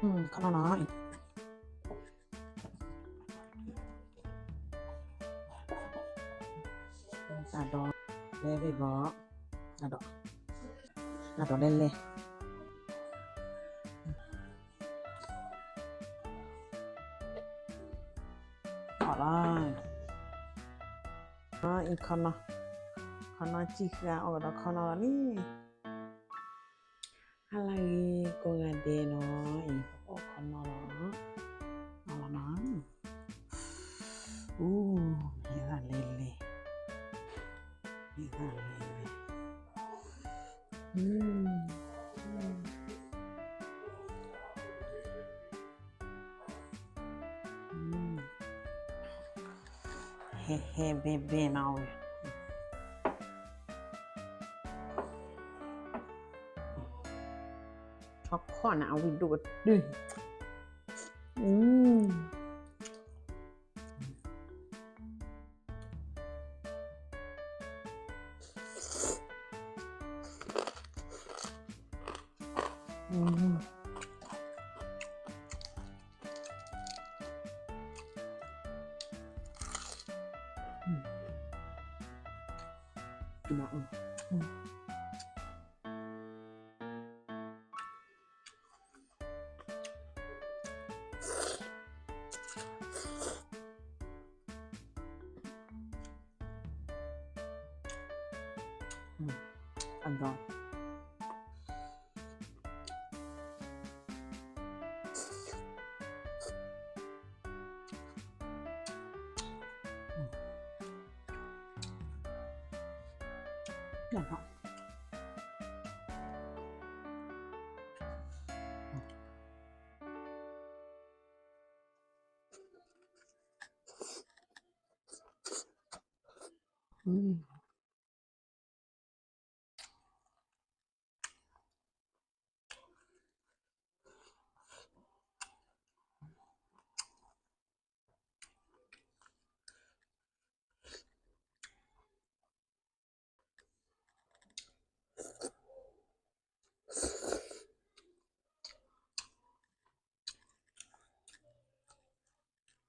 ခီနီၤနီၤ, တၢ်ဒိးလဲၢ်ဘ့ၣ်ဘီ, တၢ်ဒိး, တၢ်ဒိးလဲၢ်လဲၢ်, အီၣ်လီၤ, အံၤခီနီၤ, ခီနီၤစံၣ်ဃာ်အီၣ်ကဒီးခီနီၤလီၤလံ. ဟါလၢအဂ့ၤ ကိးဂၤဒဲးနီၤ, အံၤပအီၣ်ခီနီၤလီၤ, အီၣ်လီၤနီၤ, အူ, ဟ့ၣ်သၣ်လဲၤလဲၤ, ဟ့ၣ်သၣ်လဲၤလဲၤ, ဟဲဟဲဘဲဘဲ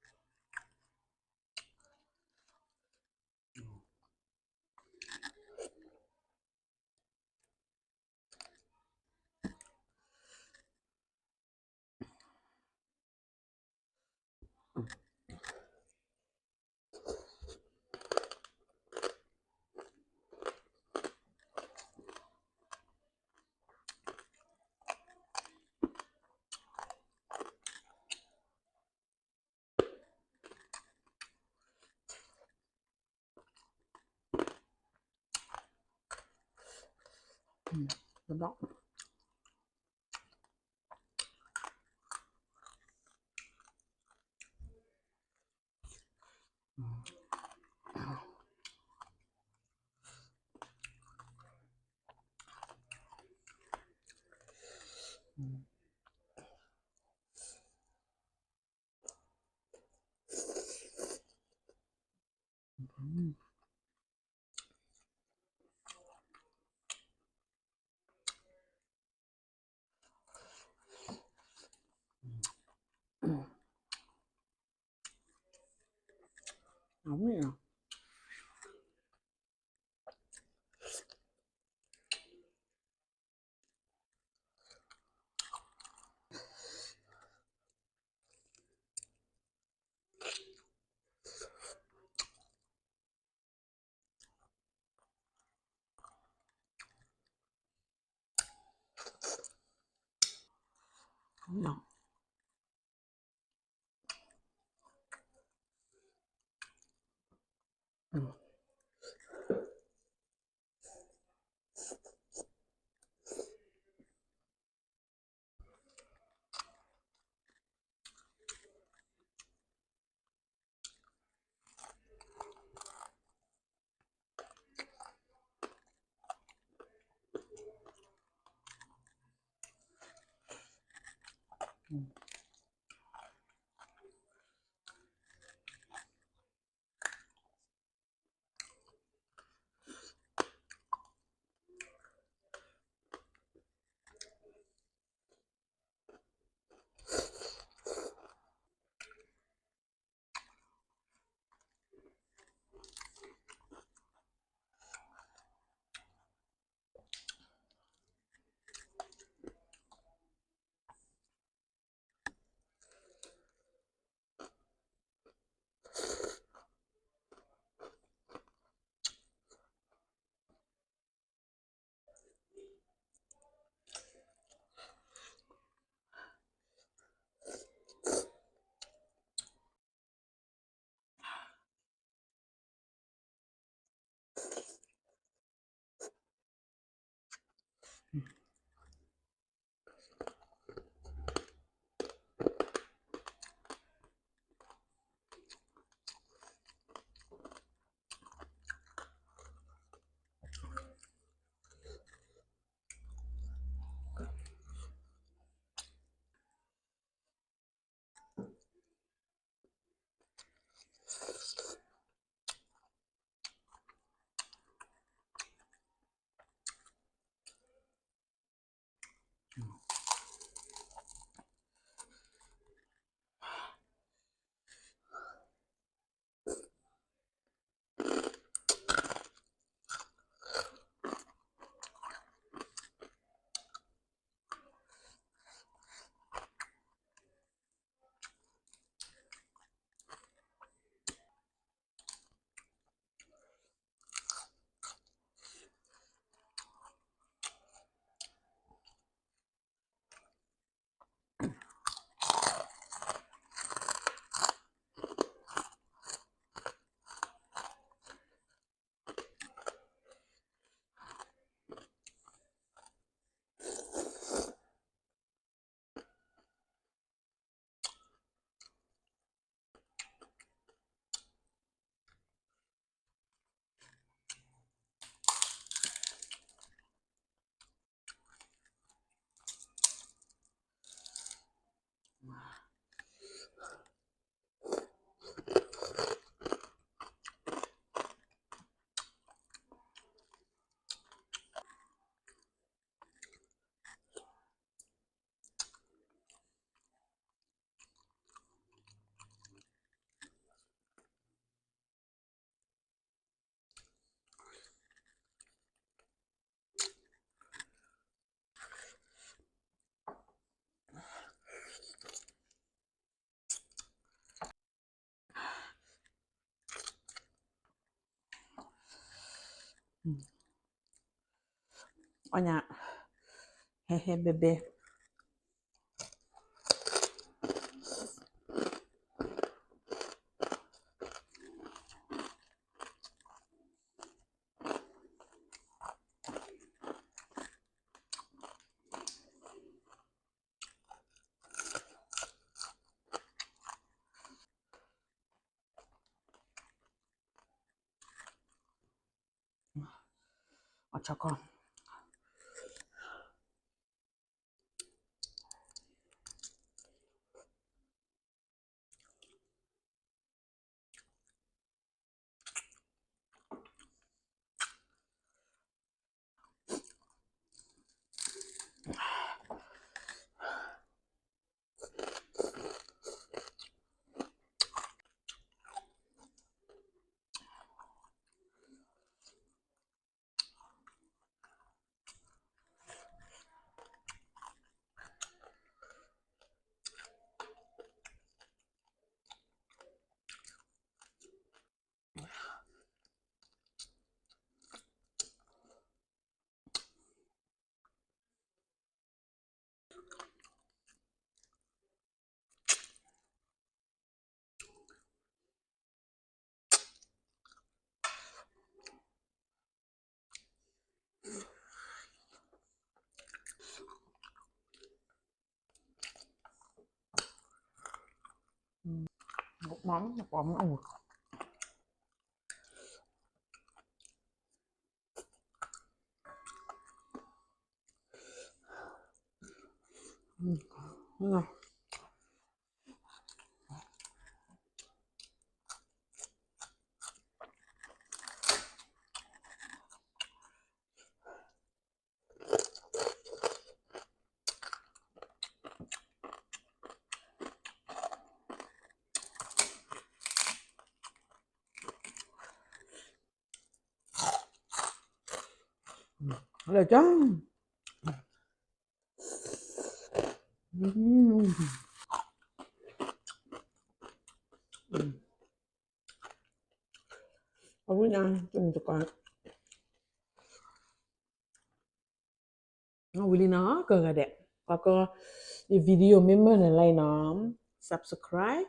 နီၤဝဲ, ထီၣ်ခီၣ်န့ၣ်အဝံၣ်ဒိၣ်ကတုၤ, အဒိး အီၣ်ညါ ဟဲဟဲဘဲဘဲ အီၣ်ဆီခီ လၢကၠီ အဝဲညါ တမုၢ်တကိး ဝံၤလံနီၤ ကိးဂၤဒဲး, ကီကီ ယ video မ့ၢ်မုာ်နၤလၢအံၤနီၤ subscribe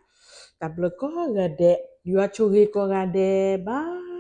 တၢ်ဘျုးကိးဂၤဒဲး ယွၤဆိၣ်ဂ့ၤကိးဂၤဒဲး bye.